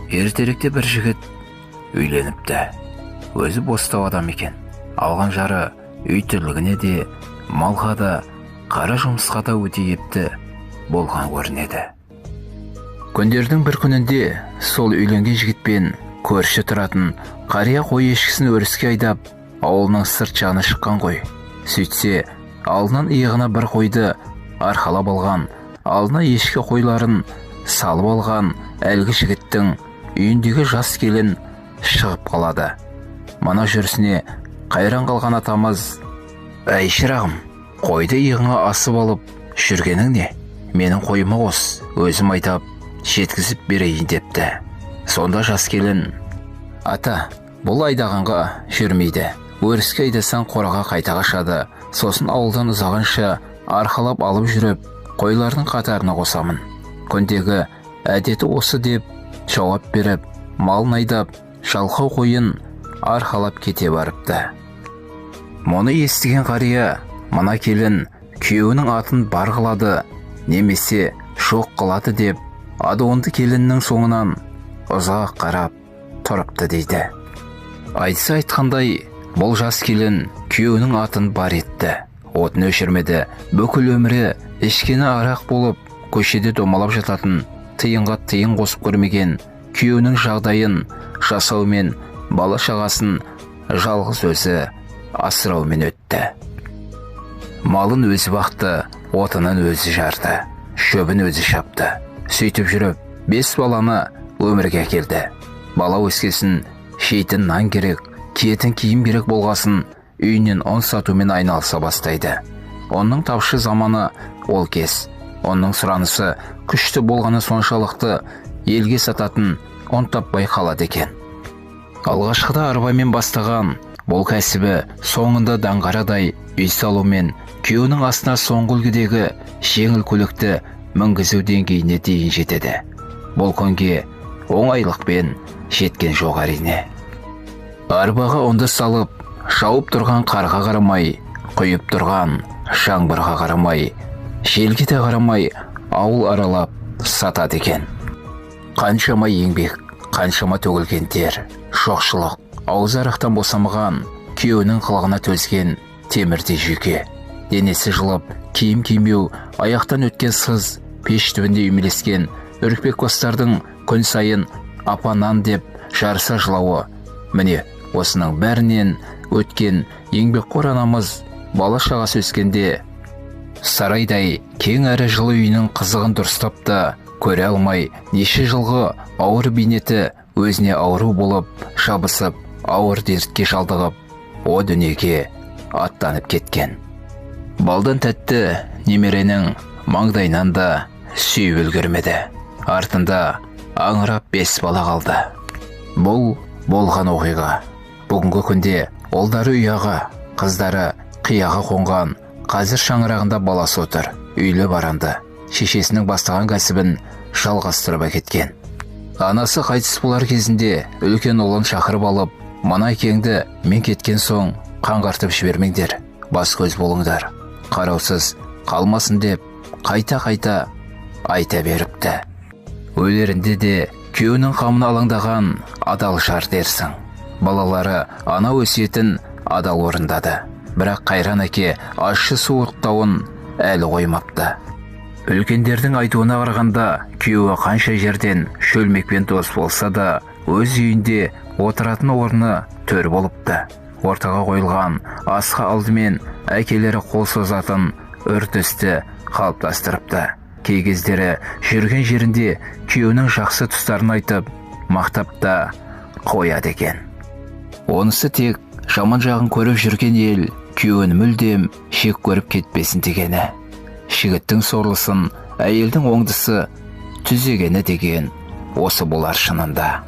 Ертеректе бір жігіт үйленіпті. Өзі бостау адам екен. Алған жары үй тірлігіне де, малға да, қара жұмысқа да өте епті болған көрінеді. Күндердің бір күнінде сол үйленген жігітпен көрші тұратын қария қой ешкісін өріске айдап, ауылының сырт жағына шыққан ғой. Сөйтсе, алдынан иығына бір қойды арқалап алған, алдына ешкі қойларын салып алған әлгі жігіттің үйіндегі жас келін шығып қалады. Мына жүрісіне қайран қалған атамыз: «Әй, шырағым, қойды иығыңа асып алып жүргенің не? Менің қойыма қос, өзім айдап жеткізіп берейін», – депті. Сонда жас келін: «Ата, бұл айдағанға жүрмейді. Өріске айдасаң, қораға қайта қашады. Сосын ауылдан ұзағанша арқалап алып жүріп, қойлардың қатарына қосамын. Күндегі әдеті осы», – деп жауап беріп, малын айдап, жалқау қойын арқалап кете барыпты. Мұны естіген қария: «Мына келін күйеуінің атын бар қылады немесе жоқ қылады», – деп, адуынды келіннің соңынан ұзақ қарап тұрыпты дейді. Айтса айтқандай, бұл жас келін күйеуінің атын бар етті, отын өшірмеді. Бүкіл өмірі ішкені арақ болып, көшеде домалап жататын, тиынға тиын қосып көрмеген күйеуінің жағдайын жасаумен, бала шағасын жалғыз өзі асыраумен өтті. Малын өзі бақты, отынын өзі жарды, шөбін өзі шапты. Сөйтіп жүріп бес баланы өмірге әкелді. Бала өскесін, жейтін нан керек, киетін киім керек болғасын, үйінен ұн сатумен айналыса бастайды. Ұнның тапшы заманы ол кез. Ұнның сұранысы күшті болғаны соншалықты, елге сататын ұн таппай қалады екен. Алғашқыда арбамен бастаған бұл кәсібі соңында даңғарадай үй салумен, күйеуінің астына соңғы үлгідегі жеңіл көлікті мінгізу деңгейіне дейін жетеді. Бұл күнге оңайлықпен жеткен жоқ, әрине. Арбаға ұнды салып, жауып тұрған қарға қарамай, құйып тұрған жаңбырға қарамай, желге де қарамай, ауыл аралап сатады екен. Қаншама еңбек, қаншама төгілген тер, жоқшылық, аузы арақтан босамаған күйеуінің қылығына төзген темірдей жүйке, денесі жылып, киім кимеу, аяқтан өткен сыз, пеш түбінде үймелескен үрікпек күн сайын «Апа, нан» деп жарыса жылауы, міне, осының бәрінен өткен еңбекқор анамыз бала шағасы өскенде сарайдай кең әрі жылы үйінің қызығын дұрыстап та көре алмай, неше жылғы ауыр бейнеті өзіне ауру болып жабысып, ауыр дертке шалдығып, о дүниеге аттанып кеткен. Балдан тәтті немеренің маңдайынан да сүйіп үлгермеді. Артында аңырап бес бала қалды. Бұл болған оқиға. Бүгінгі күнде ұлдары ұяға, қыздары қияға қонған. Қазір шаңырағында баласы отыр. Үйлі баранды. Шешесінің бастаған кәсібін жалғастырып әкеткен. Анасы қайтыс болар кезінде үлкен ұлын шақырып алып: «Мына әкеңді мен кеткен соң қаңғартып жібермеңдер, бас көз болыңдар, қараусыз қалмасын», – деп қайта-қайта айта беріпті. Өлерінде де күйеуінің қамына алаңдаған адал жар дерсің. Балалары ана өсиетін адал орындады. Бірақ қайран әке ащы суырттауын әлі қоймапты. Үлкендердің айтуына қарағанда, күйеуі қанша жерден шөлмекпен дос болса да, өз үйінде отыратын орны төр болыпты. Ортаға қойылған асқа алдымен әкелері қол созатын үрдісті қалыптастырыпты. Кей кездері жүрген жерінде күйеуінің жақсы тұстарын айтып, мақтап та қояды екен. Онысы тек жаман жағын көріп жүрген ел күйеуін мүлдем жек көріп кетпесін дегені. Жігіттің сорлысын әйелдің оңдысы түзегені деген осы болар шынында.